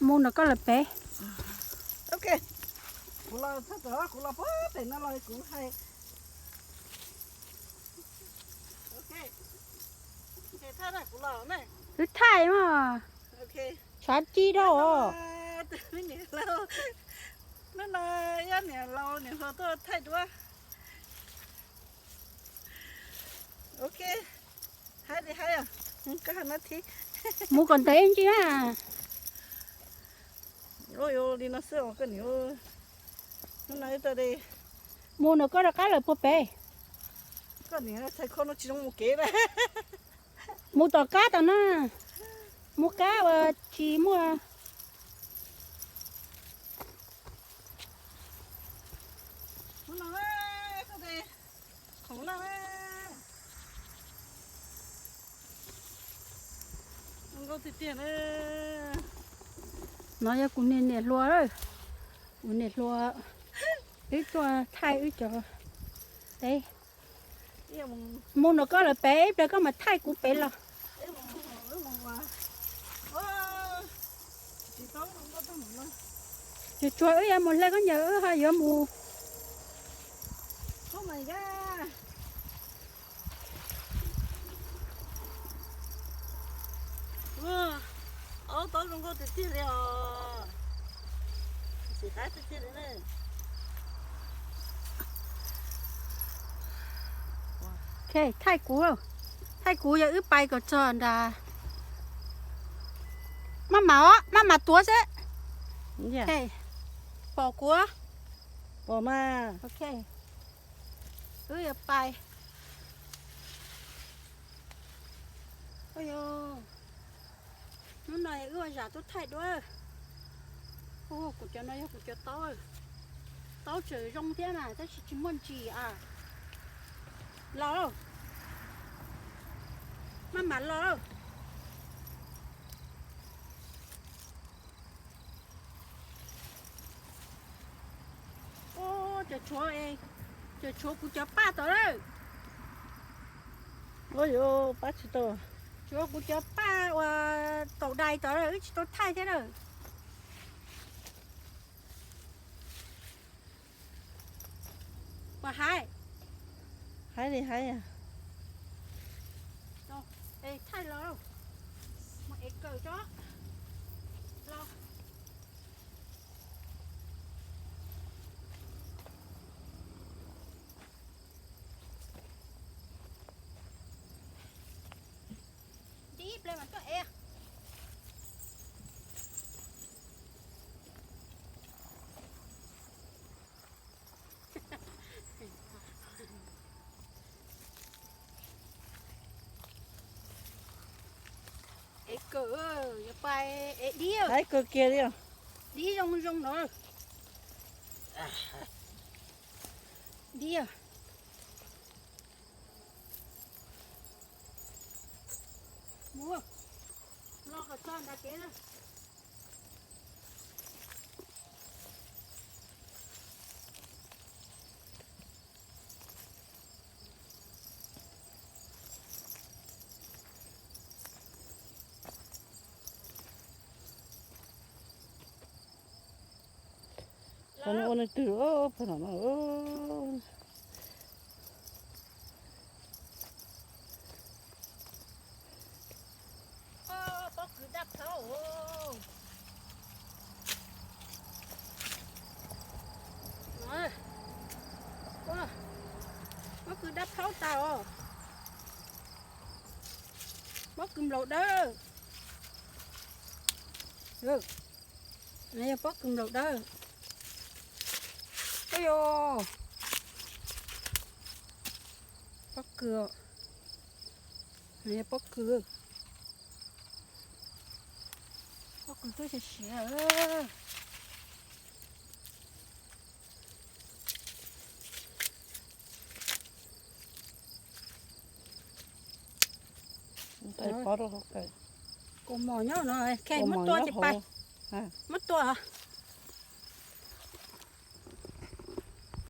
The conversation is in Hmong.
Mus nram koj lawv pem. Ok, kuv los txog, kuv los pem no los kuv hais. Wb thaij mas. Tshav ci dab os. Hnub no yog niam laus niam hluas tuaj thaij duab. Ok, hais li hais, mus kom ntev ntsis na. Li no xwb os koj niam. Hnub no ib tag di. Mus nram koj rov qab lawm puag pem. Koj niam txhais khau no tsis zoo mus kev na. Mus tom qab tom no. Mus qab uas tsis muaj. Hnub no khoom laj. Zoo nkauj tiag tiag na. No yog kuv niam hluas, kuv niam hluas, wb tuaj thaij wb cov teb. Mus nram koj lawv pem, ib pliag koj mam thaij kuv pem los. Tsuas tsuas wb yuav mus hle koj ncaws wb ho yuav mus. Aub taub zoo nkauj tiag tiag li os. Ntxim qab tiag tiag li na. Thaij kuv, thaij kuv yog wb pais kom txog nrad. Maj mam os, maj mam tuav xwb. Pom kuv, pom mas. Wb yuav pais. Hnub no wb ua zam tuaj thaij duab. Kuv cov no yog kuv cov taub. Taub tseem zoo thiab mas tab sis tsis muaj ntsis a. Los, maj mam los. Cov tshuav, cov tshuav kuv cov paj tod lawm. Yuav pab tsis tau. Tshuav kuv cov paj uas taum dais tod lawm, wb tsis tau thaij thiab lawm. Puas hais? Hais li hais. Thaij los, mus ev kawm tso. Los. Dib ple mas tuaj ev. Ev kawm, yuav pais ev dib. Hais kawg kiag li. Dib zoo zoo no. Dib. Mus, los kom txog nrad kev na. Ua neeg twg pag no. Pob kws daj plhaub. Pob kws daj plhaub tas os. Pob kws nplaum dawb. Yog pob kws nplaum dawb. Yog pob kws, yog pob kws. Pob kws twb siav siav. Kaus mom nyob no, muab tua ces pais. Muab tua.